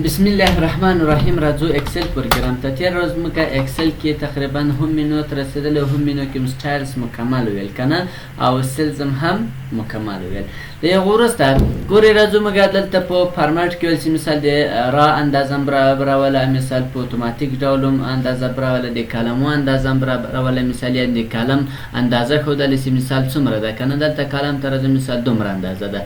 بسم الله الرحمن الرحیم. راځو Excel پروګرام ته. تیر ورځ موږ Excel کې تقریبا home menu ته رسېدلی. Home menu کې styles مکمل ویل کنه او cells هم مکمل ویل. د هغه وروسته ګورې راځو موږ دلته په فارمټ کې ویل چې مثال د row اندازه برابروله، مثال په اتوماتیک ډول هم اندازه برابروله، د کلمو اندازه برابروله، مثال یعنې د column اندازه ښودلی چې مثال څومره ده کنه. دلته column ته راځو، مثال دومره اندازه ده.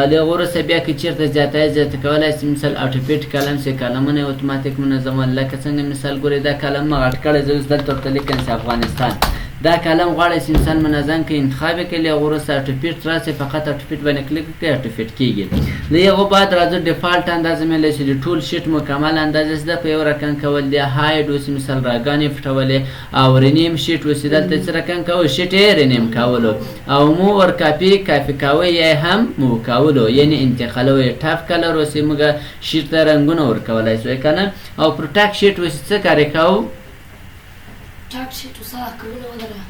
له هغه وروسته بیا که چېرته زیاتی زیاته کولای شي، مثال auto fit column چې کلمونه یې اتوماتیک منظمول. لکه څنګه مثال ګورئ دا column ما غټ کړی، زه اوس دلته ورته لیکم چې افغانستان. دا column غواړی چې مثال منظم کړي، انتخاب یې کړي، له هغه وروسته auto fit راسي، فقط auto fit باندې کلیک کړئ، auto fit کېږي. له هغه بعد راځو default اندازه مې چې د ټول sheet مکمل اندازه ده په یو رقم کول دی. Hide اوس مثال row ګانې پټولې او rename sheet اوس دلته څه رقم کوو، sheet یې rename کولو او move or copy، copy کاوه یې هم move کولو، یعنی انتقالوي. Tab color اوس موږ sheet ته رنګونه ورکولای شو که نه. او protect sheet اوس څه کار یې کوو؟ ټاک sheet وسه کلونه ودره.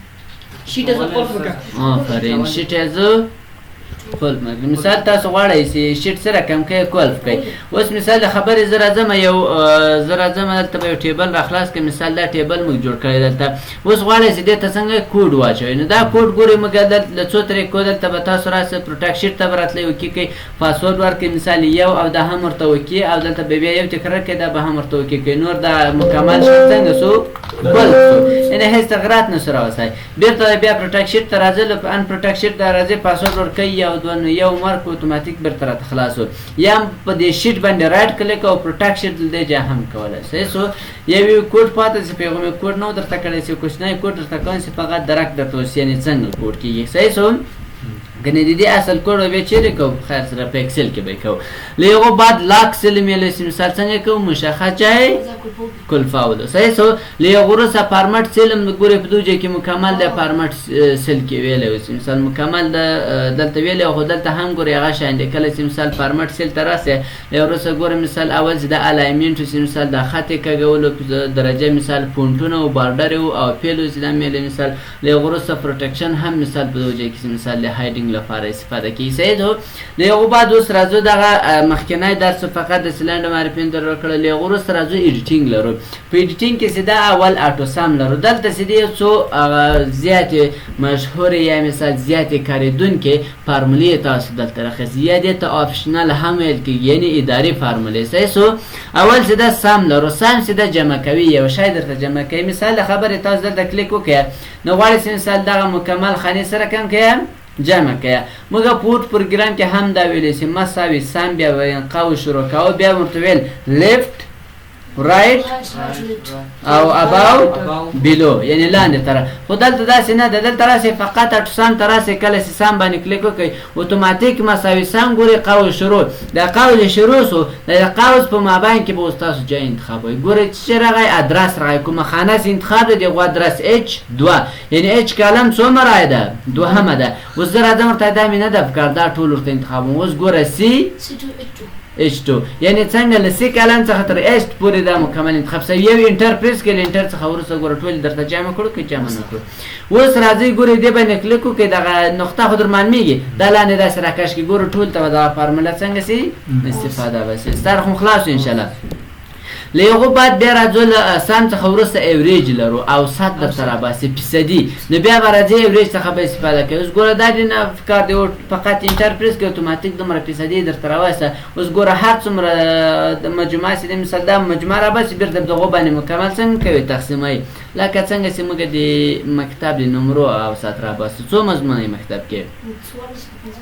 Sheet از قلف وکړه. آفرین، sheet از قلف. مثال تاسو غواړئ چې sheet سره کم کوي، قلف کوي. اوس مثال د خبرې زه راځم یو زه راځم دلته به یو table را خلاص کړم. مثال دا table موږ جوړ کړی دلته. اوس غواړئ چې دې ته څنګه کوډ واچوئ؟ نو دا کوډ ګورئ موږ دلته له څو طریقو. دلته به تاسو راسئ protect sheet ته به راتلئ، okay کوئ، پاسورډ ورکړئ، مثال یو او دا هم ورته okay او دلته به بیا یو تکرار کوئ، دا به هم ورته okay کوئ. نور دا مکمل sheet څنګه سو؟ قلف سو، یعنې هېڅ تغیرات نه سو راوستی. بیرته بیا protect sheet ته راځئ، له unprotect sheet ته راځئ، پاسورډ ورکوئ، یو دوه، نو یو مرک اتوماتیک بیرته راته خلاص سو. یا هم په دې sheet باندې right click او protect sheet دې ځای هم کولای شئ. سو یو یو کوډ پاتې چې پیغام کوډ نه درته کړی چې کوچنی کوډ درته کوم چې فقط درک درته وشي، یعنې څنګه کوډ کېږي. صحیح سو؟ کنه د دې اصل کوډ به چیرې کوو؟ خیر سره په Excel کې به کوو. له هغو بعد lock cell مې چې مثال څنګه کوو، مشخص ځای کلفاولو. صحیح سو؟ له هغو وروسته format cell هم ګورئ په دوه ځای کې مکمل د format cell کې ویلی اوس مثال مکمل د دلته ویلی، خو دلته هم ګورئ هغه شیان دی. کله چې مثال format cell ته راسې، له وروسته ګورئ مثال اول چې د alignment چې مثال د خط یې کږولو درجه، مثال فونټونه او border او fill چې دا مې مثال. له هغو وروسته protection هم مثال په دوه ځای کې مثال د hiding لپاره استفاده کیږي. صحیح ده؟ له هغو بعد اوس راځو دغه مخکنی درس فقط د سلنډ معرفي در وکړه. له هغو وروسته راځو editing لرو. په editing کې چې دا اول auto sum لرو. دلته چې دی څو زیاتې مشهورې یا مثال زیاتې کارېدونکې فارمولې تاسو دلته راخیستې، یا دې ته optional هم ویل کېږي، یعنې اداري فارمولې. صحیح سو؟ اول چې دا sum لرو. Sum چې دا جمع کوي، یو شی درته جمع کوي. مثال د خبرې تاسو دلته کلیک وکړئ، نو غواړئ چې مثال دغه مکمل خانې سره کم کړئ، جمع کړه. موږ په Word پروګرام کې هم دا ویلی چې مساوي sum، بیا قوس شروع کوو، بیا ورته ویل left، right او above، below، یعنی لاندې طرف. خو دلته داسې نه ده. دلته راسې فقط auto sum ته راسې، کله چې sum باندې کلیک وکړئ، اتوماتیک مساوي sum، ګورئ قوس شروع، د قوس شروع سو، د قوس په مابین کې به اوس تاسو ځای انتخابوئ. ګورئ چې راغی؟ ادرس راغی. کومه خانه چې انتخاب ده، دغه ادرس H2، یعنی H column څومره ده؟ دوهمه ده. اوس زه راځم ورته، دا مې نه ده پکار، دا ټول ورته انتخابوم. اوس ګوره C H2، یعنی څنګه له C column څخه تر H پورې دا مکمل انتخاب سوی. یو enter press کړئ، enter څخه وروسته ګوره ټول درته جمع کړو که جمع نه کړو؟ اوس راځئ ګورئ دې باندې کلیک وکړئ، دغه نقطه خو در معلومیږي، دا لاندې داسې راکش کړئ، ګوره ټول ته به دغه فارموله څنګه سي استفاده به سي. ستاره خو خلاص شو انشاءالله. له هغو بعد بیا راځو له sum څخه وروسته average لرو او ست درته راباسي فیصدي. نو بیا به راځي average څخه به استفاده کوي. اوس ګوره دا دې نه کار دی، فقط enter press کوي، اتوماتیک دومره فیصدي درته راوایسته. اوس ګوره هر څومره د مجموعه چې د مثال دا مجموعه راباسي، بیرته دغو باندې مکمل څنګه کوي؟ تقسیموي. لکه څنګه چې موږ د مکتب د نمرو اوسط راباسو. څو مضمونه یې مکتب کې؟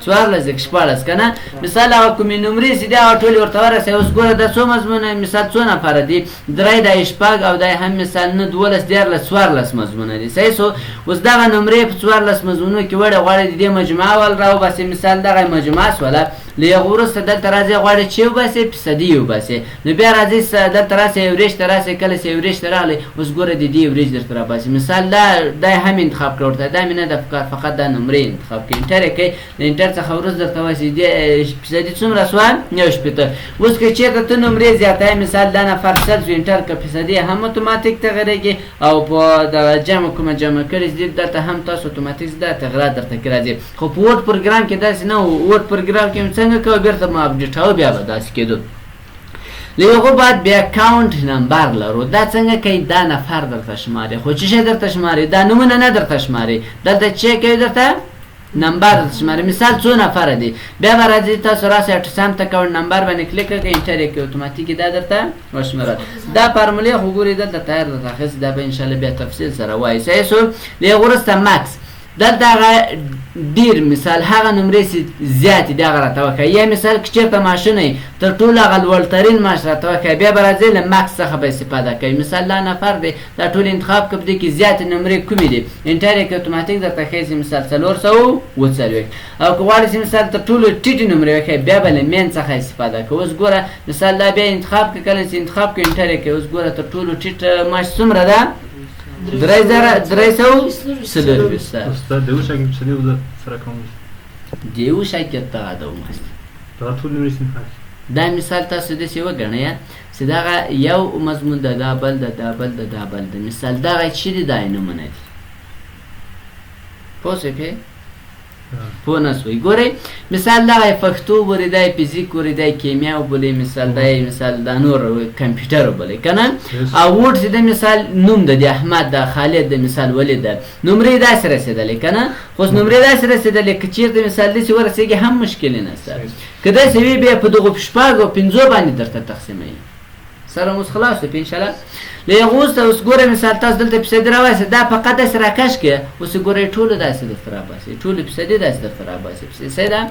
14 که 16 که نه؟ مثال هغه کومې نمرې چې دي هغه ټولې ورته ورسوي. اوس ګوره دا څو مضمونه، مثال څو نفره دي؟ درې، دا شپږ او دا هم مثال نه 12، 13، 14 مضمونه دي. صحیح سو؟ اوس دغه نمرې په 14 مضمونو کې وړي، غواړي د دې مجموعه ول راوباسي. مثال دغه مجموعه سوله. له هغه وروسته دلته راځي، غواړي چې وباسي فیصدي وباسي. نو بیا راځي دلته راسي average ته راسي. کله چې average ته راغلی، اوس ګوره د دې average درته راباسي. مثال دا هم انتخاب کړه ورته، دا مې نه ده پکار، فقط دا نمرې انتخاب کړي، enter یې کړئ. د enter څخه وروسته درته وایي دې فیصدي څومره سوه؟ 61. اوس که چېرته ته نمرې زیاتوې، مثال دا نفر 100 سو، enter که، فیصدي هم اتوماتیک تغیرېږي او په دغه جمع کومه جمع کړې دلته هم تاسو اتوماتیک دا تغیرات درته کې راځي. خو په Word پروګرام کې داسې نه و. Word پروګرام کې څنګه کوو؟ بیرته مو اپډیټ او بیا به داسې کېدو. له هغو بعد بیا count number لرو. دا څنګه کوي؟ دا نفر درته شماري، خو چې شی درته شماري؟ دا نومونه نه درته شماري، دلته چې کوي درته نمبر درته شماري. مثال څو نفره دي، بیا به راځي تاسو راسئ AutoSum ته count number باندې کلیک وکړئ، enter یې کړئ، اتوماتیک دا درته وشمېرل. دا فارمولې خو ګورئ دلته تیار درته اخیستې، دا به انشاءالله بیا تفصیل سره وایي. صحیح سو. له هغه وروسته max، دلته هغه ډیر مثال هغه نمرې چې زیاتې دي هغه راته وښایي، یا مثال که چېرته معاشونه یې تر ټولو هغه لوړترین معاش راته وښایي، بیا به راځي له max څخه به استفاده کوي. مثال دا نفر دی، دا ټول انتخاب کړه، په دې کې زیاتې نمرې کومې دي، enter یې کړه، اتوماتیک درته ښیي چې مثال 440. او که غواړې چې مثال تر ټولو ټیټې نمرې وښایي، بیا به له min څخه استفاده کوي. اوس ګوره مثال دا بیا انتخاب کړه، کله چې انتخاب کړې enter یې کړې، اوس ګوره تر ټولو ټیټ معاش څومره ده؟ 3324. استاد د یو شاګرد په دې وزارت سره کوم د یو شاګرد ته د وماست دا ټول نمرې صنف. دا مثال تاسو داسې وګڼئ چې دغه یو مضمون ده، دا بل ده، دا بل ده، دا بل ده. مثال دغه چې دي دا یې نومونه دي. پوه شوې پې؟ پوه نه سوئ؟ ګورئ مثال دغه یې پښتو وبولئ، دا یې فزیک وبولئ، دا یې کیمیا وبولئ، مثال دا یې مثال دا نور کمپیوټر وبولئ که نه. او ووټ چې د مثال نوم ده، د احمد ده، خالد ده، مثال ولید ده، نمرې داسې رسېدلې که نه. خو اوس نمرې داسې رسېدلې که چېرته مثال داسې ورسېږي هم مشکل یې نشته. که داسې وي بیا په دغو شپږو پنځو باندې درته تقسیموي. سره اوس خلاص شو انشاءالله. له هغه وروسته اوس ګوره مثال تاسو دلته فیصدي راوایاست، دا فقط داسې راکش کړئ، اوس ګورئ ټولو داسې درته راباسي، ټولو فیصدي داسې درته راباسي. صحیح ده.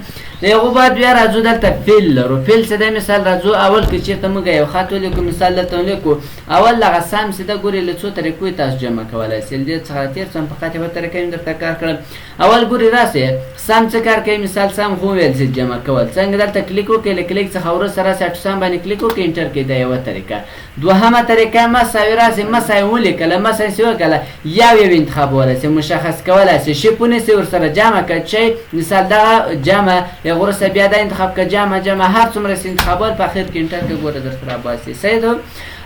له هغو بعد بیا راځو دلته fill لرو. fill څه دی؟ مثال راځو اول که چېرته موږ یو خط ولیکو، مثال دلته ولیکو، اول دغه sum چې ده ګورئ له څو طریقو یې تاسو جمع کولی شئ. له دې څخه تېر شم، فقط یوه طریقه مې درته کار کړم. اول ګورئ راسئ sum څه کار کوي؟ مثال sum خو ویل چې جمع کول څنګه، دلته کلیک وکړئ، له کلیک څخه وروسته راسئ AutoSum باندې کلیک وکړئ، enter کړئ، دا یوه طریقه. دوهمه طریقه مساوي راسئ، مساوي ولیکله، مساوي څه وکړه، یو یو انتخابولی شئ، مشخص کولی شئ، shift ونیسئ ورسره جمع کړئ چې مثال دغه جمع، له وروسته بیا دا انتخاب کړئ، جمع جمع هر څومره چې انتخابول په اخر کې enter کړئ، ګوره درته راباسي. صحیح ده.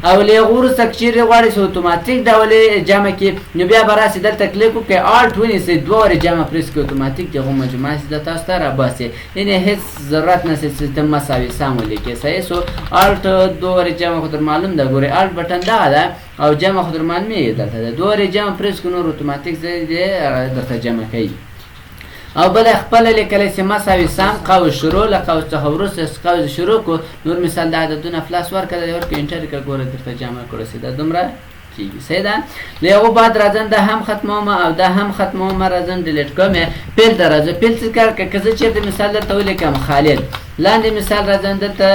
او له هغه وروسته که چېرې غواړئ چې اتوماتیک ډول یې جمع کړي، نو بیا به راسئ دلته کلیک وکړئ، Alt ونیسئ، دوه وارې جمع press کړئ، اتوماتیک د هغو مجموعه چې ده تاسو ته راباسي. یعنې هېڅ ضرورت نشته چې ته مساوي sum ولیکې. صحیح سو. Alt دوه وارې جمع خو در معلوم ده، ګورئ Alt button دغه ده او جمع خو در معلومېږي دلته ده، دوه وارې جمع press کړو، نور اتوماتیک ځای دی درته جمع کوي. او بله خپله لیکلی چې مساوي sum قوس شروع، له قوس څخه وروسته قوس شروع کړو، نور مثال د عددونه plus ورکړه، ورکړه enter کړه، ګوره درته جمع کړو چې دا دومره کېږي. صحیح ده. له هغو بعد راځم دا هم ختموم او دا هم ختموم، راځم delete کوم یې. fill ته راځم. fill څه کار کوي؟ که زه چېرته مثال دلته ولیکم خالد، لاندې مثال راځم دلته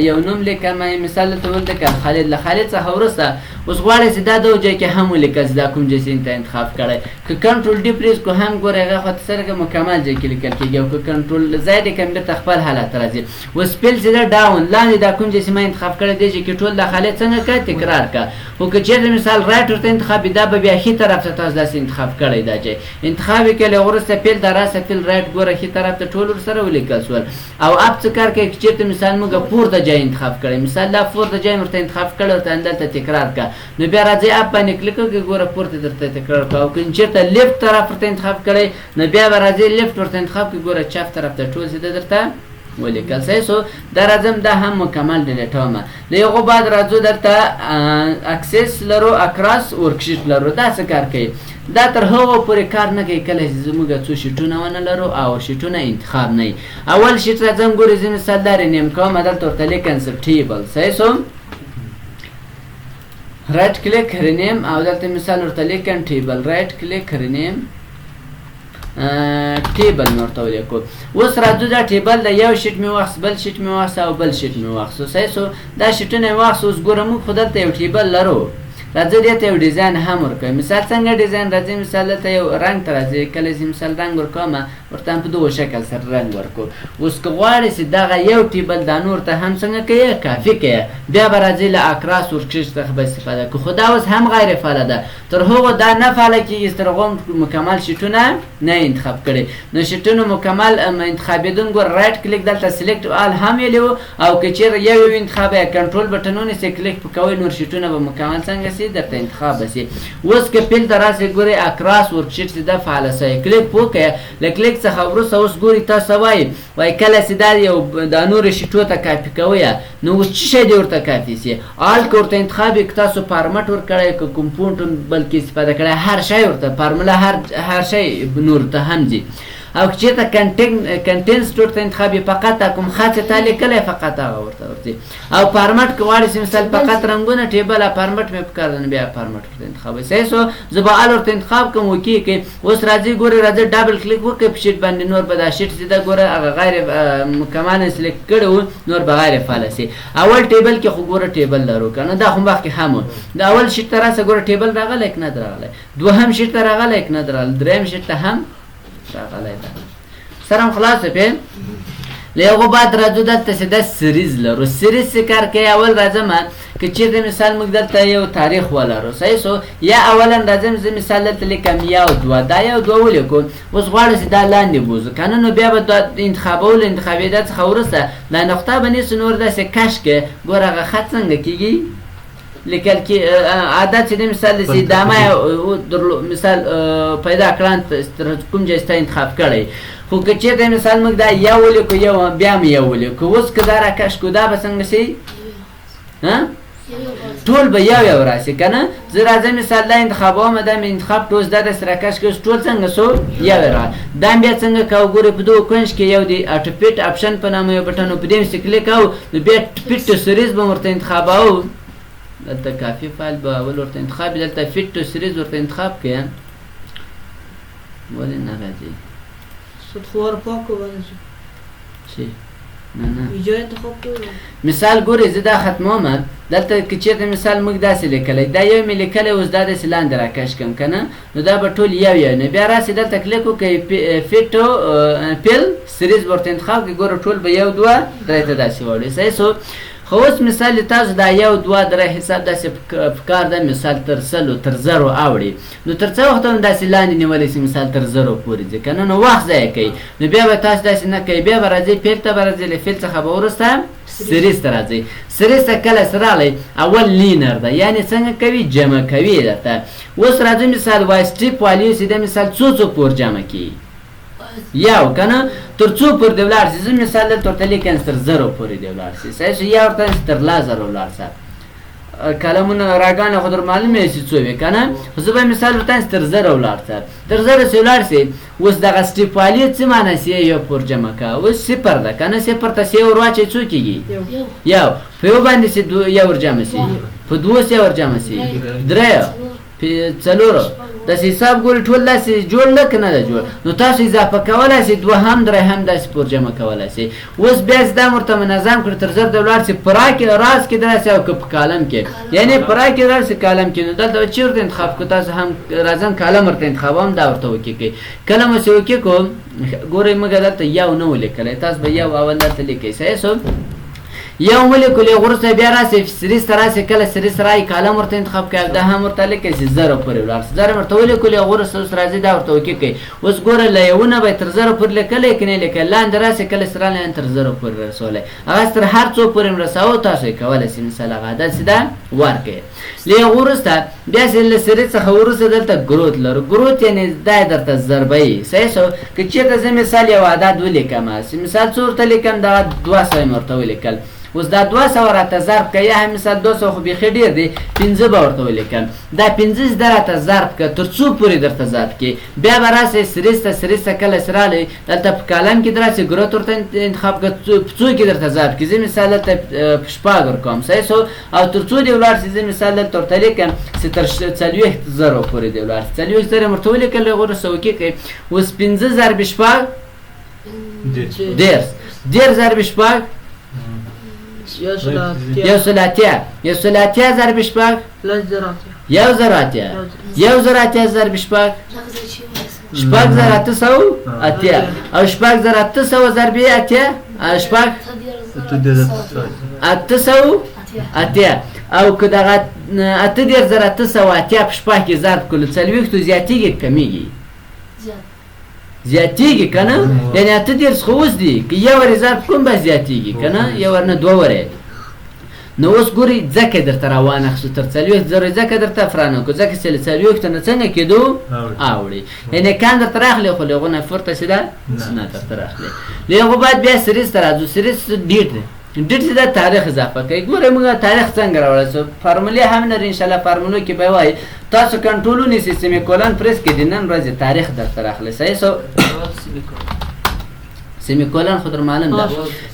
یو نوم لیکم، مثال دلته ولیکم خالد، له خالد څخه وروسته اوس غواړئ چې دا دغه ځای کې هم ولیکل چې دا کوم ځای چې ته انتخاب کړی، که control D press کو هم ګورئ هغه خو ته سره مکمل ځای کې لیکل کېږي، او که control Z کړم بېرته خپل حالت راځي. اوس fill چې ده down لاندې دا کوم ځای چې ما انتخاب کړی دی چې ټول دا خالد څنګه کړه تکرار کړه. خو که چېرته مثال right ورته انتخاب وي، دا به بیا ښي طرف ته تاسو داسې انتخاب کړی، دا ځای انتخاب یې کړی، وروسته fill ته راسه fill right ګوره ښي طرف ته ټول ورسره ولیکل شول. او up څه کار کوي؟ که چېرته مثال موږ پورته ځای انتخاب کړی، مثال دا پورته ځای ورته انتخاب کړی ورته دلته تکرار کړه، نو بیا راځي up باندې کلیک وکړئ، ګوره پورته درته تکرار کړه. او که چېرته left طرف ورته انتخاب کړی، نو بیا به راځي left ورته انتخاب کړئ، ګوره چپ طرف ته ټول سیده درته ولیکل. صحیح سو. دا راځم دا هم مکمل ډیلیټوم. له هغو بعد راځو دلته access لرو، across worksheet لرو. دا څه کار کوي؟ دا تر هغو پورې کار نه کوي کله چې زموږ څو شیټونه ونه لرو او شیټونه انتخاب نه وي. اول sheet راځم ګورئ زه مثال دا rename کوم، دلته ورته لیکم table. صحیح سو. right click rename او دلته مثال ورته لیکم table، right click rename table مې ورته ولیکو. اوس راځو دا table د یو sheet مې واخیست، بل sheet مې واخیست او بل sheet مې واخیست. صحیح سو. دا شیټونه مې واخیست. اوس ګوره موږ خو دلته یو table لرو، راځه دې ته یو ډیزاین هم ورکوي. مثال څنګه ډیزاین راځي؟ مثال دلته یو رنګ ته راځي، کله چې مثال رنګ ورکوم ورته هم په دغه شکل سره رنګ ورکو. اوس که غواړې چې دغه یو table دا نور ته هم څنګه کوي کافي کوي، بیا به راځي له across worksheet څخه به استفاده کوو. خو دا اوس هم غیر فعاله ده، تر هغو دا نه فعاله کېږي چې تر هغو مکمل شیټونه نه انتخاب کړي. نو شیټونو مکمل انتخابېدون ګور right click دلته select all هم ویلی وو، او که چېرې یو یو انتخاب یا control button ونیسئ کلیک په کوئ، نور شیټونه به مکمل څنګه سي درته انتخاب شي. اوس که fill ته راسئ ګورئ across worksheet چې ده فعاله سوی، کلیک په وکړئ، له کلیک څخه وروسته اوس ګوري تاسو وایي وایي کله چې دا یو دا نورو شیټو ته کاپي کوئ نو اوس څه شی دې ورته کاپي سي؟ alt که ورته انتخاب یې که تاسو format ورکړی که کوم font بل کې استفاده کړی هر شی ورته فارموله هر شی نورو ته هم ځي. او که چېرته contents ورته انتخاب یې فقط کوم خط چې تا لیکلی فقط هغه ورته ورځي. او format که غواړې چې مثال فقط رنګونه table format مې پکار ده نو بیا format ورته انتخابوي. صحیح سو زه به all ورته انتخاب کوم okay کوي. اوس راځي ګورې راځي double click وکړئ په sheet باندې نور به دا sheet چې ده ګوره هغه غیر مکمل select کړی و نور به غیر فعاله سي. اول table کې خو ګوره table لرو که نه دا خو مخکې هم و. د اول sheet ته راسه ګوره table راغلی که نه دی راغلی، دوهم sheet ته راغلی که نه دی راغلی، درېیم sheet ته هم راغلی ده. سره هم خلاص پې له هغو بعد راځو دلته چې دا series لرو. series څه کار کوي؟ اول راځم که چېرته مثال موږ دلته یو تاریخ ولرو صحیح سو یا اولا راځم زه مثال دلته لیکم یو دوه دا یو دوه ولیکو اوس غواړو چې دا لاندې بوځو که نه نو بیا به دا انتخابولو انتخابېدا څخه وروسته دا نقطه به نیسو نور داسې کش کې ګوره هغه خط څنګه کېږي لیکل کې عادت چې د مثال داسې ادامه درلو مثال پیدا کړان تر کوم ځای ستا انتخاب کړی خو که چېرته مثال موږ دا یو ولیکو یو بیا مې یو ولیکو اوس که دا راکش کړو دا به څنګه شي؟ ټول به یو یو راسي که نه؟ زه راځم مثال دا انتخابوم دا مې انتخاب کړو اوس دا داسې راکش کړو اوس ټول څنګه سو یو یو راغی. دا بیا څنګه کوو ګورئ په دغو کنج کې یو دی auto fit option په نامه یو بټن و په دې مې کلیک کوو نو بیا fit to series به ورته انتخابوو. دلته copy file به اول ورته انتخاب دلته fit to series ورته انتخاب کړئ ولې نه راځي؟ صد خو ور پاک باندې چې نه نه ایجا انتخاب کړو. مثال ګورئ زه دا ختموم دلته که چېرته مثال موږ داسې لیکلی دا یو مې لیکلی اوس دا داسې لاندې راکش کړم که نه نو دا به ټول یو یو نو بیا راسي دلته کلیک وکړئ fit to fill series ورته انتخاب کړئ ګوره ټول به یو دوه درې ته داسې واوړي. صحیح سو خو اوس مثال تاسو دا یو دوه درې حساب داسې پکار ده مثال تر سلو تر زرو اوړي نو تر څه وخته هم داسې لاندې نیولی سي مثال تر زرو پورې ځي که نه نو وخت ضایع کوي نو بیا به تاسو داسې نه کوئ بیا به راځئ fill ته به راځئ له fill څخه به وروسته series ته راځئ. series ته کله سره راغلی اول linear ده یعنې څنګه کوي جمع کوي درته. اوس راځو مثال وای step value چې ده مثال څو څو پور جمع کړي یو که نه تر څو پورې دې ولاړ سي. زه مثال دلته ورته لیکم تر زرو پورې دې ولاړ سي صحیح سو یا ورته تر لا زرو ولاړ سه کلمونه راګانه خو در معلومه سي څو وي که نه خو زه به مثال ورته تر زرو ولاړ سه تر زرو سي ولاړ سي. اوس دغه step value څه معنا سي یو پور جمع که اوس صفر ده که نه صفر ته سي ور واچوي څو کېږي؟ یو په یو باندې سي یو ور جمع سي په دوو سي ور جمع سي درې څلور داسې حساب ګوري ټول داسې جوړ نه که نه ده جوړ نو تاسو اضافه کولی سئ دوه هم درې هم داسې پور جمع کولی سئ. اوس بیا چې دا ورته منظم کړو تر زر د ولاړ سي په را کې راز کې دراسي او که په column کې یعنې په را کې راسي column کې نو دلته به چېرته انتخاب کړو تاسو هم راځم column ورته انتخابوم دا ورته okay کوئ. کله مو چې okay کړو ګورئ موږ دلته یو نه و لیکلی تاسو به یو اول دلته لیکئ صحیح سو یو ولیکلې وروسته بیا راسي series ته راسي کله series راي column ورته انتخاب کوي دا هم ورته لیکي چې زرو پورې ولاړ سي زرو ورته ولیکلې وروسته اوس راځي دا ورته okay کوي. اوس ګوره له یو نه به تر زرو پورې لیکلی که نه لیکلی لاندې راسي کله سره لاندې تر زرو پورې رسولی هغه تر هر څو پورې هم رساوه تاسو یې کولی سئ مثال هغه داسې دا ورکوي. له هغه وروسته بیا چې له series څخه وروسته دلته growth لرو. growth یعنې دا یې درته ضربه یي صحیح سو که چېرته زه مثال یو عدد ولیکم مثال څو ورته لیکم دغه 200 مې ورته ولیکل اوس دا 200 راته ضرب که یا هم مثال 200 خو بیخي ډېر دی 5 به ورته ولیکم دا 5 چې دا راته ضرب که تر څو پورې درته ضرب کړي بیا به راسئ series ته series ته کله چې راغلی دلته په column کې دراسئ growth ورته انتخاب که په څو کې درته ضرب کړي زه مثال دلته په شپږ ورکوم صحیح سو او تر څو دې ولاړ سي زه مثال دلته ورته لیکم چې تر 40,000 پورې دې ولاړ سي 40,000 مې ورته ولیکل هغه وروسته okay کوي. اوس 5 ضرب شپږ 30 30 ضرب شپږ 180 180 ضرب شپږ 1080 1080 ضرب شپږ 6880 او 6800 ضرب اتیا شپږ 880 او که دغه 38,880 په شپږ کې ضرب کړو 40 زیاتېږي کمېږي؟ زیاتېږي که نه یعنې 38 خو اوس دي که یو ورې ضرب کوم به زیاتېږي که نه یو ور نه دوه ورې نو اوس ګورئ ځکه درته راوانخستو تر 40,000 ځکه درته فرانه کو، ځکه چې له 40 نه څنګه کېدو اوړي، یعنې کم درته راخلي خو له هغو نه پورته چې ده نه درته راخلي. له هغو بعد بیا series ته راځو، series date دی، date چې دا تاریخ اضافه کوي. ګورئ موږ تاریخ څنګه راوړی سو، فارمولې هم لري ان شاء الله، فارمولو کې به وایي تاسو کنټرول ونیسئ، semicolon press کې د نن ورځې تاریخ درته راخلي. صحیح سو، semicolon خو در معلوم ده،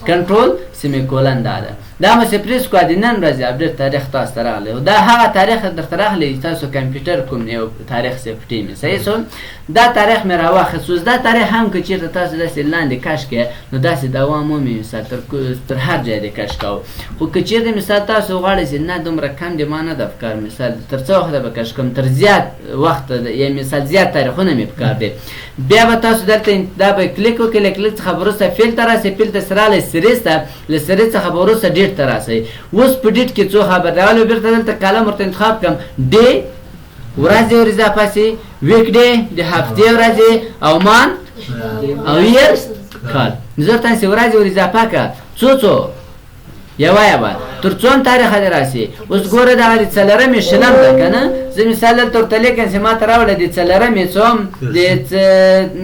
control semicolon دا ده، دا مو چې press کړو د نن ورځې update تاریخ تاسو ته راغلی، دا هغه تاریخ درته راغلی چې تاسو کمپیوټر کوم یو تاریخ سیفټي مې. صحیح سو، دا تاریخ مې راواخیست. اوس دا تاریخ هم که چېرته تاسو داسې لاندې کش کړئ نو داسې دوام ومومي، مثال تر هر ځای دې کش کوو، خو که چېرته مثال تاسو غواړئ چې نه دومره کم دې ما نه ده پکار، مثال تر څه وخته به کش کوم، تر زیات وخت یا مثال زیات تاریخونه مې پکار دی، بیا به تاسو دلته دا به کلیک وکړئ، له کلیک څخه به وروسته fill ته راسئ، fill ته سره له series ته، له series څخه به وروسته date ته راسئ. اوس په date کې څو خبر دی، اول بیرته دلته column ورته انتخاب کړم، day ورځې ور اضافه سي، week day د هفتې ورځې، او month او year کال. زه تاسې ورځې ور اضافه کړه، څو څو یوه یوه تر څوم تاریخه دې راسي. اوس ګوره دغه د څلورمې شلم ده که نه، زه مثال دلته ورته لیکم چې ما ته راوړه د څلورمې څوم د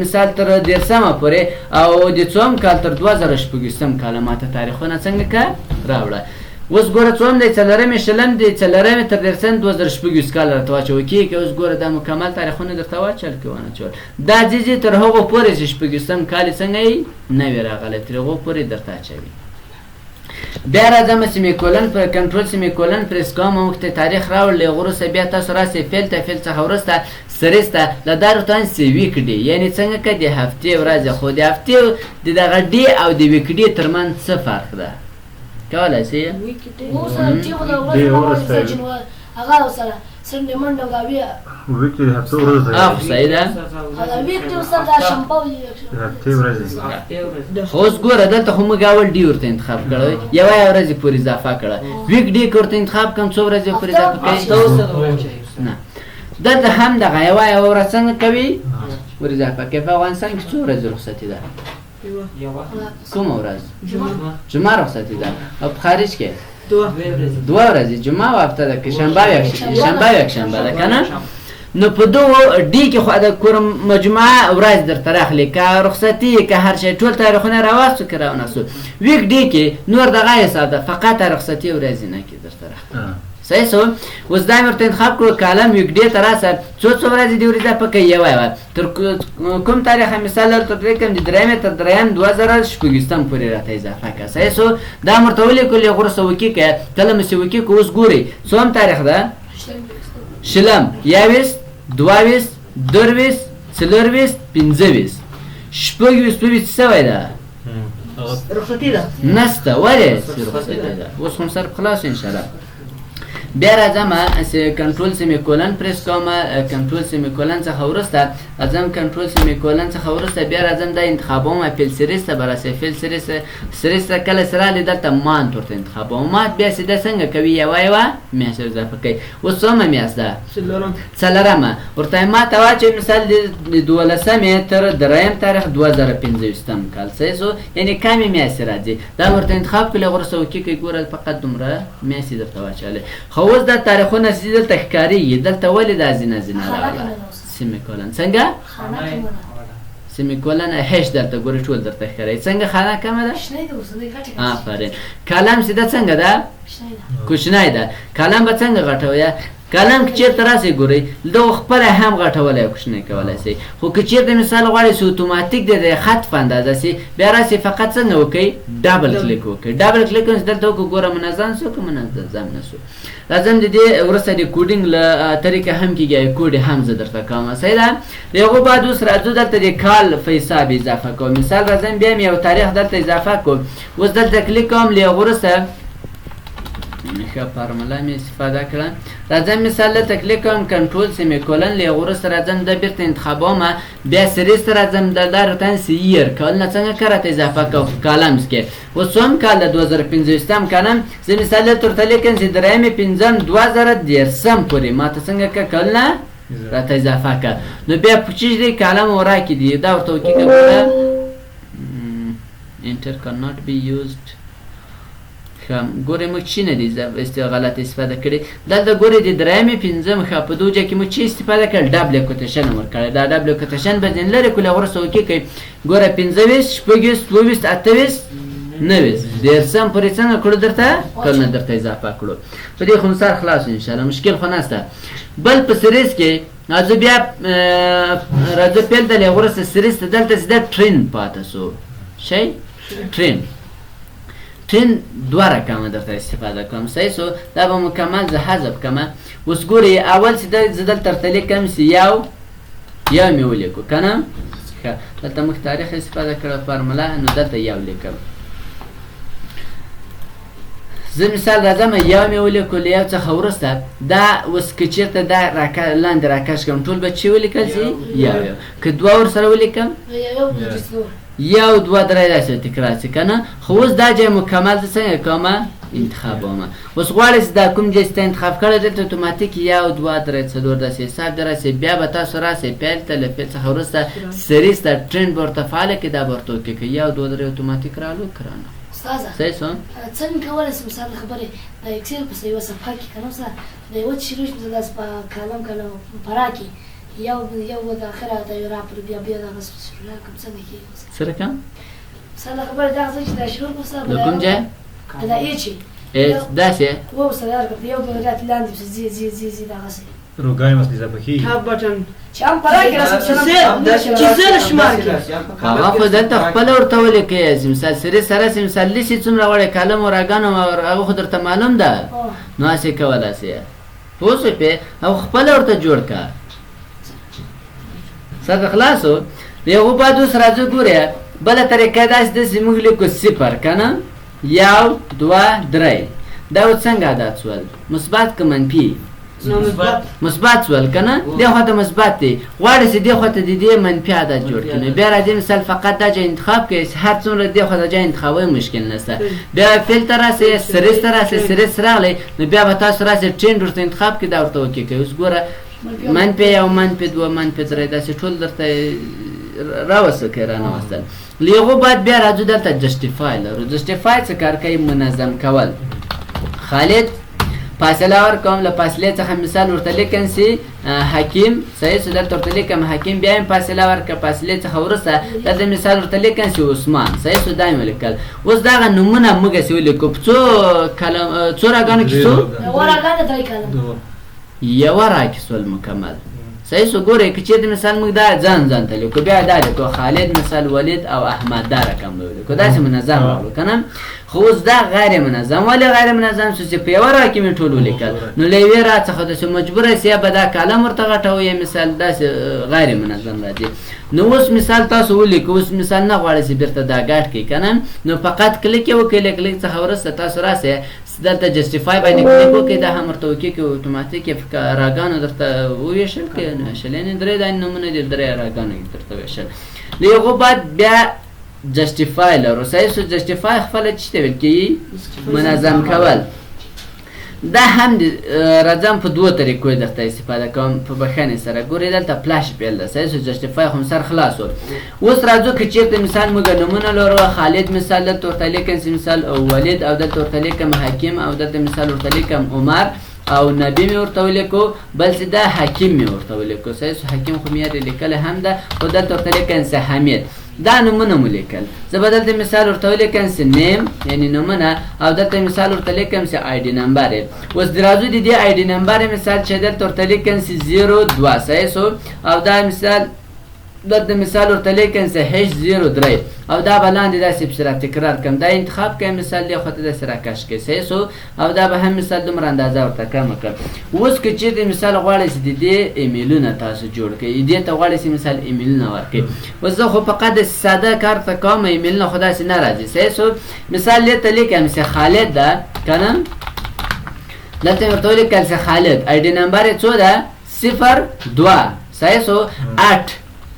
مثال تر دېرشمه پورې او د څوم کال تر 2026 کاله ما ته تاریخونه څنګه که راوړه. اوس ګوره څوم دی، څلورمې شلم دی، څلورمې تر دېرشم 2026 کال راته واچوه کېږي. اوس ګوره دا مکمل تاریخونه درته واچول که ونه چول، دا ځي ځي تر هغو پورې چې شپږویشتم کال یې څنګه یې نه وي راغلی، تر هغو پورې درته اچوي. بیا راځم semicolon پر control semicolon press کوم، موږ ته تاریخ راوړل. وروسته بیا تاسو راسئ fill ته، fill څخه وروسته series ته له دا ورته سي week day، یعنې څنګه که د هفتې ورځې، خو د هفتې د دغه day او د week day ترمنځ څه فرق ده کولی سئ؟ هغه سره Sunday Monday او دا وی week د هفتې ورځ ده. خو صحیح ده. دا week day سره دا شنبه وي د هفتې ورځې. خو اوس ګوره دلته خو موږ اول day ورته انتخاب کړی، یوه یوه ورځې پورې اضافه کړه، week day که ورته انتخاب کړم څو ورځې پورې اضافه کوي؟ نه، دلته هم دغه یوه یوه ورځ څنګه کوي ور اضافه کوي. په افغانستان کې څو ورځې رخصتي ده؟ کومه ورځ؟ جمعه رخصتي ده. او په خارج کې دوه ورځې، جمعه او هفته ده، که شنبه او یکشنبه ده که نه؟ نو په دغو day کې خو د کور مجموعه ورځ درته راخلي، که رخصتي که هر شی ټول تاریخونه راواخستو که راونخستو. week day کې نور دغه حساب ده، فقط رخصتي ورځې نه کې درته راخلي. صحیح سو؟ اوس دا مې ورته انتخاب کړو، column week day ته راسه، څو څو ورځې دې ور اضافه کوي؟ یوه یوه. تر کوم تاریخه مثال درته لیکم، د درېیمې تر درېیم 2026 پورې راته اضافه کړه. صحیح سو؟ دا مې ورته ولیکل، یو وروسته وکي که کله مې چې وکي که اوس ګورئ څوم تاریخ ده؟ شلم، یوویشت، دوهویشت، درویشت، څلورویشت، پنځهویشت، شپږویشت، اوویشت څه سوی ده؟ رخصتي ده. نسته. ولې رخصتي ده؟ اوس خو سر خلاص ان شاء الله. بیا راځم control semicolon press کوم، control semicolon څخه وروسته راځم، control semicolon څخه وروسته بیا راځم دا انتخابوم، fill series ته به راسي. fill series series ته کله چې راغلې دلته month ورته انتخابوم، month بیا سیده څنګه کوي؟ یوه یوه میاشت اضافه کوي. اوس څومه میاشت ده؟ څلورمه. ورته ما ته واچوي مثال د دولسمې تر درېیم تاریخ 2025 کال. صحیح سو؟ یعنې کمې میاشتې راځي، دا ورته انتخاب کړلې، وروسته وکي کوي، ګوره فقط دومره میاشتې درته واچولې. خو اوس دا تاریخونه چې دلته ښکارېږي، دلته ولې دا ځینه ځینه راغله؟ semicolon څنګه؟ semicolon hash دلته ګورې ټول درته ښکارېږي. څنګه خانه کمه ده؟ آفرین. column سیده څنګه ده؟ کوچنی ده. column به څنګه غټوي؟ column که چېرته راسئ ګورئ دغه خپله هم غټولی او کوچنی کولی سئ، خو که چېرته مثال غواړئ چې اتوماتیک دی د خط په اندازه سي، بیا راسئ فقط څنګه وکئ؟ double click وکئ. double click چې دلته وکړو ګوره منظم سو که منظم نه سو. راځم د دې وروسته د coding له طریقه هم کېږي، کوډ هم زه درته کوم. صحیح ده؟ د هغو بعد اوس راځو دلته د کال په حساب اضافه کوم. مثال راځم بیا مې یو تاریخ دلته اضافه کوم. اوس دلته کلیک کوم، له هغو وروسته ښه فارموله مې استفاده کړه. راځم مثال دلته کلیک کوم، control semicolon، له هغو وروسته راځم دا بیرته انتخابوم، بیا series ته راځم، دا دا راته سي year کالونه څنګه که راته اضافه کوم columns کې. اوس څوم کال ده؟ 2025 کالم. زه مثال دلته ورته لیکم چې درېیمې پنځم 2023 پورې ما ته څنګه که کالونه راته اضافه کړه. نو بیا په چیش دی column ورا کې دی، دا ورته وکړه ګوره enter cannot be used. ښه ګورئ موږ چې نه دي غلط استفاده کړې. دلته ګورئ د درېیمې پنځم ښه په دوه ځای کې موږ چې استفاده کړل double quotation ورکړی. دا double quotation به ځینې لرې کړو وروسته okay کوي. ګوره 25 26 22 28 29 دېرشم پورې څنګه کړو درته کلونه درته اضافه کړو. په دې خو سر خلاص ان شاء الله مشکل خو نشته. بل په series کې راځو بیا راځو پیل ته له وروسته series ته دلته چې دا trend پاته سو شی trend trend دوه رقمه درته استفاده کوم. صحیح سو دا به مکمل زه حذف کړم. اوس ګورئ اول چې زه دلته درته لیکم چې یو یو مې ولیکو که نه. ښه دلته موږ تاریخ استفاده کړه فارموله، نو دلته یو لیکم. زه مثال راځم یو مې ولیکو له یو څخه وروسته دا اوس که چېرته دا لاندې راکش کړم ټول به چې ولیکل سي یو یو. که دوه ورسره ولیکم یو دوه درې داسې تکرار سي که نه. خو اوس دا ځای مکمل زه څنګه کوم انتخابوم. اوس غواړئ چې دا کوم ځای چې انتخاب کړی دلته اتوماتیک یو دوه درې څلور داسې حساب دی راسي. بیا به تاسو راسئ پیل ته له پیل څخه وروسته series ته trend به ورته فعاله کړئ دا به ورته okay کړئ. یو دوه درې اتوماتیک رالو که رانه. استاذه صحیح سو څنګه کولی شم مثال د خبرې د Excel په یوه صفحه کې که نه استاذه د یوه چې شروع شي مثلا داسې په کالم کالم پرا کې یو یو د اخره د یو راپور بیا بیا دغه شروع کوم څنګه کېږي؟ څه رقم؟ مثال د خبرې دغه ځای چې دا شروع کړو استاذه د کوم ځای؟ دا ای چې ایچ داسې و استاذ یو بل رات لاندې ځي ځي ځي ځي دغسې روګانې مثلا اضافه کېږي. tab button چې هم پرا کې راسم چې زه شمار کړم هغه خو دلته خپله ورته ولیکئ. مثال series سره سي مثال لیسي څومره غواړې کالم او راګانو هغه خو درته معلوم ده نو هسې کولی سي پوه شوې پې هغه خپله ورته جوړ کړه. سر ته خلاص و. یو بعد اوس راځو ګورې بله طریقه داسې ده چې موږ لیکو صفر که نه یو دوه درې. دا اوس څنګه عدد سول؟ مثبت که منفي؟ مثبت سول که نه؟ دې خوا ته مثبت دی. غواړي چې دې خوا ته د دې منفي عدد جوړ کړي نو بیا راځي مثال فقط دا ځای انتخاب کړئ چې هر څومره دې خوا ته ځای انتخابوي مشکل نشته. بیا fill ته راسئ series ته راسئ series راغلی نو بیا به تاسو راسئ trend ورته انتخاب کړئ دا ورته okay کوي. اوس ګوره منفي یو منفي دوه منفي درې داسې ټول درته راوستل که رانه وستل. له هغو بعد بیا راځو دلته justify لرو. justify څه کار کوي؟ منظم کول. خالد فاصله ورکوم له فاصلې څخه مثال ورته لیکم سي حکیم صحیح سو دلته ورته لیکم حکیم بیا هم فاصله ورکړه فاصلې څخه وروسته دلته مثال ورته لیکم سي عثمان صحیح سو دا مې ولیکل. اوس دغه نومونه موږ سي ولیکو په څو کلم څو راګانو کې څو یوه راکې سول مکمل. صحیح سو ګورئ که چېرته مثال موږ دا ځان ځان ته لیکو بیا دا لیکو خالد مثال ولید او احمد دا رقم به ولیکو داسې منظم راغلو که نه. خو اوس دا غیر منظم ولې غیر منظم سو چې په یوه را کې مې ټول ولیکل نو له یوې را څخه داسې مجبوره سي یا به دا کالم ورته غټوو یا مثال داسې غیر منظم راځي. نو اوس مثال تاسو ولیکو اوس مثال نه غواړئ چې بېرته دا ګډ کړئ که نه نو فقط کلیک یې وکړئ. له کلیک څخه وروسته تاسو راسئ دلته justify باندې کلیک وکړئ دا هم ورته okay کړئ اتوماتیک یې راګانو درته وویشل که نه ویشل یعنې درې دانې نومونه دي درې راګانو یې درته ویشل. له هغو بعد بیا justify لرو. صحیح سو justify خپله چې ته ویل کېږي منظم کول. دا هم راځم په دوو طریقو درته استفاده کوم په بخښنې سره. ګورئ دلته flash fill ده. صحیح سو justify خو سر خلاص و. اوس راځو که چېرته مثال موږ نومونه لرو خالد مثال دلته ورته لیکم چې مثال ولید او دلته ورته لیکم حکیم او دلته مثال ورته لیکم عمر او نبی مې ورته ولیکو بل چې دا حکیم مې ورته ولیکو. صحیح سو حکیم خو مې یادې لیکلی هم ده خو دلته ورته لیکم چې حمید. دا نومونه مو لیکل. زه به دلته مثال ورته ولیکم چې name یعنې نومونه او دلته مثال ورته لیکم چې ID number. اوس د راځو د دې ID number مثال چې دلته ورته لیکم چې 02 صحیح سو او دا مثال دلته مثال ورته لیکم چې hash 03 او دا به لاندې داسې پسې را تکرار کړم. دا انتخاب کړم مثال دی خو ته داسې راکش کړئ صحیح سو او دا به هم مثال دومره اندازه ورته کمه کړم. اوس که چېرته مثال غواړئ چې د دې ایمیلونه تاسو جوړ کړئ دې ته غواړئ چې مثال ایمیلونه ورکړئ. اوس زه خو فقط داسې ساده کار ته کوم ایمیلونه خو داسې نه راځي. صحیح سو مثال دې ته لیکم چې خالد ده که نه دلته مې ورته ولیکل چې خالد ID number یې څو ده 02 صحیح سو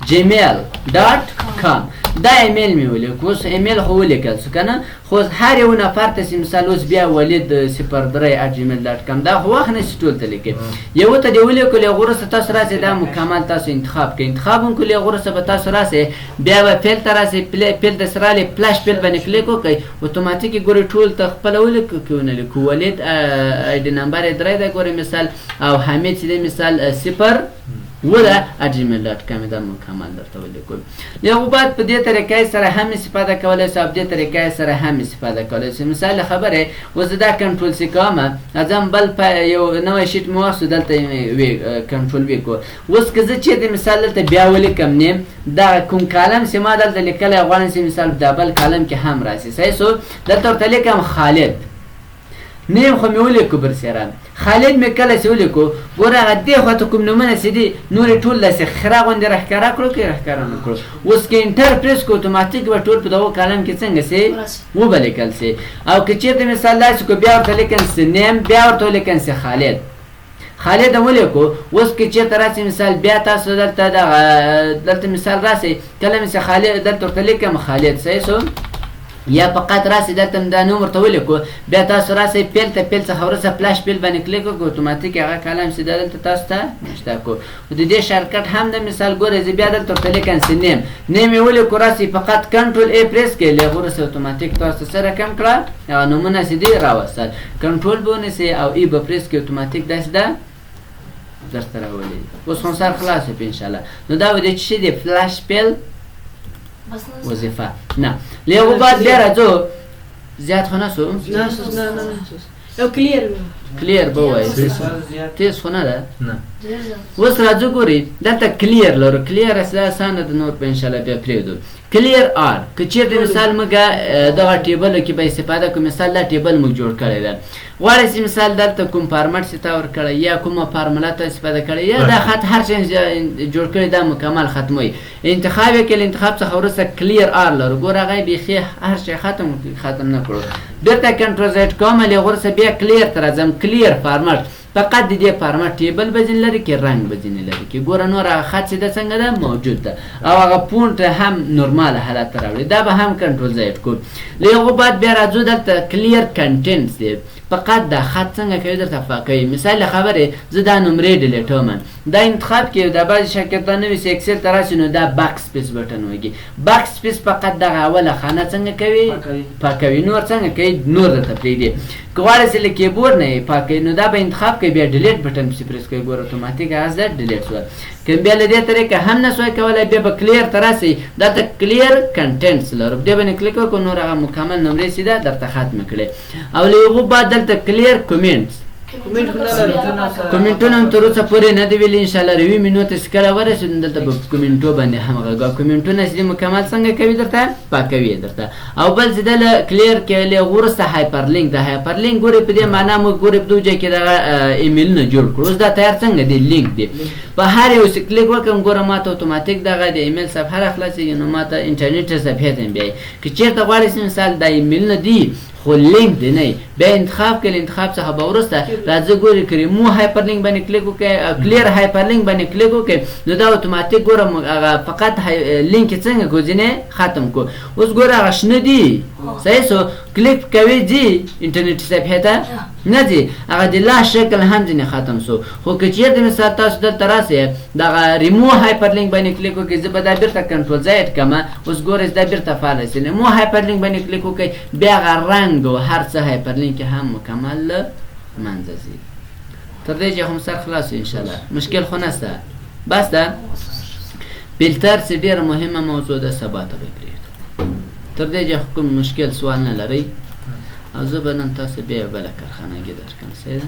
@gmail.com. دا ایمیل مې ولیک، اوس ایمیل خو ولیکل سو که نه، خو هر یو نفر ته چې مثال اوس بیا ولید 03@gmail.com دا خو وخت نه شي ټول ته لیکي، یو ته دې ولیکل، هغه وروسته تاسو راسئ دا مکمل تاسو انتخاب کړئ، انتخاب هم کړئ، هغه وروسته به تاسو راسئ بیا به fill ته راسئ، fill ته سره راغلئ، flash fill باندې کلیک وکړئ، اتوماتیک یې ګورئ ټول ته خپله ولیکو که ونه لیکو. ولید ID نمبر یې 3 دی ګورئ مثال، او حمید چې دی مثال 0 ده @gmail.com دا مکمل درته ولیکو. یو بعد په دې طریقې سره هم استفاده کولی سو، په دې طریقې سره هم استفاده کولی سو. مثال خبره اوس دا control C کوم، ځم بل یو نوی sheet مې واخیستو، دلته وی control V کو. اوس که زه چېرته مثال دلته بیا ولیکم name، دا کوم column چې ما دلته لیکلی غواړم چې مثال دا بل column کې هم راسي، صحیح سو؟ دلته ورته لیکم خالد، name خو مې ولیکو برسېره، خالد مې کله چې ولیکو ګوره هغه دې خوا ته کوم نومونه چې دي نور یې ټول داسې خره غوندې راښکاره کړو که راښکاره نه کړو. اوس که enter press کړو اتوماتیک به ټول په دغو column کې څنګه سي وبه لیکل سي. او که چېرته مثال داسې کړو بیا ورته لیکم چې name، بیا ورته ولیکم چې خالد، خالد هم ولیکو. اوس که چېرته راسي مثال بیا تاسو دلته دغه دلته مثال راسي کله مې چې خالد دلته ورته لیکم خالد، صحیح سو؟ یا فقط راسي دلته دا نوم ورته ولیکو، بیا تاسو راسئ fill ته، fill څخه وروسته flash fill باندې کلیک وکړو، اتوماتیک هغه column چې دلته تاسو ته نشته کو. د دې shortcut هم د مثال ګورئ زه بیا دلته ورته لیکم چې name، name یې ولیکو، راسئ فقط control A press کړئ، له هغه وروسته اتوماتیک تاسو ته څه رقم کړه هغه نومونه چې دي راوستل، کنټرول به ونیسئ او A به press کړئ، اتوماتیک داسې ده درته راولي. اوس خو سر خلاص په انشاءالله. نو دا به د څه شي دی flash fill وظیفه نه له بعد بیا راځو زیات خو نه سو، نه نه نه یو clear clear به وایي تیز خو نه ده. نه اوس راځو ګوري دلته clear لرو، clear اصلا اسانه ده، نور په انشاءالله بیا پرېږدو. clear all که چېرته مثال موږ دغه table کې به استفاده کوو، مثال دا table موږ جوړ کړی ده، غواړئ چې مثال دلته کوم format چې تا ورکړی یا کومه فارموله ته استفاده کړی یا دا خط هر څه جوړ کړی دا مکمل ختموي، انتخاب یې کړل، انتخاب څخه وروسته clear all لرو، ګوره هغه یې بیخي هر شی ختم نه کړو، بېرته control Z کوم، له وروسته بیا clear ته راځم، clear format فقط د دې format table به ځینې لري کې رنګ به ځینې لري کې، ګوره نور هغه خط چې ده څنګه ده موجود ده، او هغه font هم نورمال حالت ته راوړي، دا به هم control Z کو. له هغو بعد بیا راځو دلته clear contents دی، فقط دا خط څنګه کوي درته پاکوي. مثال خبرې زه دا نمرې ډیلیټوم، دا انتخاب کې دا بعضې شاګردان نوي چې Excel ته راشي نو دا backspace button وږي، backspace فقط دغه اوله خانه څنګه کوي پاکوي، نور څنګه کوي نور درته پرېږدي. که غواړې چې له کیبورډ نه یې پاکوي نو دا به انتخاب کوي، بیا delete button پسې press کوي، ګوره اتوماتیک هغه ځای delete شوه. که بیا له دې طریقه هم نه سوای کولی بیا به clear ته راسئ، دلته clear contents لرو، دې باندې کلیک وکړو نور هغه مکمل نمرې چې ده درته ختمې کړې. او له هغو بعد دلته clear comments، کومنټونه هم تر اوسه پورې نه دي ویلي، انشاءالله review menu ته چې کله ورسېدو نو دلته به کومنټو باندې هم غږ، کومنټونه چې مکمل څنګه کوي درته پاکوي درته. او بل چې ده clear کې له هغو وروسته hyperlink ده، hyperlink ګورئ په دې معنا موږ ګورئ په دې ځای کې دغه ایمیلونه جوړ کړو، اوس دا تیار څنګه دی لینک دی، په هر یو چې کلیک وکړم ګوره ما ته اتوماتیک دغه د ایمیل صفحه راخلاصېږي، نو ما ته انټرنیټ صفحې ته هم بیایي. که چېرته غواړئ چې مثال دا ایمیلونه دي خو لینک دی نه، بیا انتخاب کړئ، انتخاب څخه به وروسته راځه ګورئ که ریمو هایپر لینک باندې کلیک وکړئ، clear hyperlink باندې کلیک وکړئ، نو دا اتوماتیک ګوره هغه فقط لینک یې څنګه کو ځینې ختم کو. اوس ګوره هغه شنه دي، صحیح سو، کلیک کوي ځي انټرنیټ صفحې ته نه ځي، هغه د لا شکل هم ځینې ختم سو. خو که چېرته مثال تاسو دلته راسئ دغه ریمو هایپر لینک باندې کلیک وکړئ، زه به دا بېرته control Z کړم، اوس ګورئ دا بېرته فعاله سي، ریمو هایپر لینک باندې کلیک وکړئ، بیا هغه رنګ او هر څه hyperlink هم مکمل له منځه ځي. تر دې چې هم سر خلاص ان شاء الله، مشکل خو نشته. بس ده فلتر چې ډېره مهمه موضوع ده، سبا ته به یې پرېږدو. تر دې چې کوم مشکل سوال نه لرئ، او زه به نن تاسو بیا بله کارخانه کې درکړم. صحیح ده؟